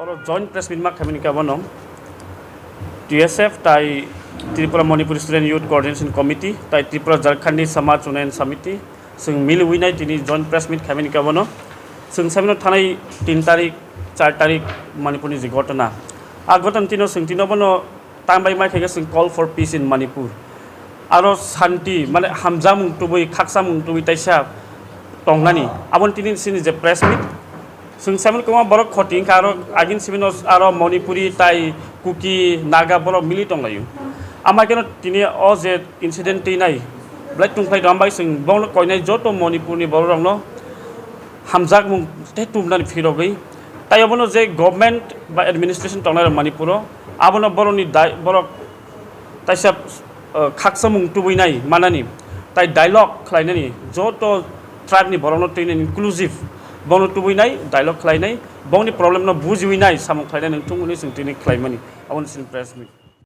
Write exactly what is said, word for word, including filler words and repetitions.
Oro joint press meet ma khaimani khe abono T S F tai Tripura Manipuri Student Youth Coordination Committee tai Tripura Jharkhandi Samaj Unnayan Samiti chwng miliwi nai tini joint press meet khaimani khe abono chwng saimano thanai tin tarik, char tarik Manipurni je ghotona, a ghotona tino chwng tino bono tambai mai khe chwng call for peace in Manipur. Aro santi, mane hamjakmung tubui, khaksamung tubui taisa tongnani. Aboni tini sini je press meet, chwng saimano kwbangma borok khoti wngkha, aro agin sibino aro Manipuri tai Kuki, Naga borok mili tonglaio. Amaikeno tini o je incident twi nai, belai tungphlai tong bai chwng bono koinai joto Manipurni borok rokno hamjakmung tei tubunani phirogwi. Tai abono je government ba administration tongnai rok Manipuro, abono borokni dai-, borok taisa, uh, khaksamung tubui nai manani, tai dialogue khlainani, joto tribe ni borokno twi inclusive, bono tubui nai, dialogue khlainai, bongni problem no bujiwi nai, samung khlainai nung thung hwnwi chwng tini khlaimani, aboni sini press meet.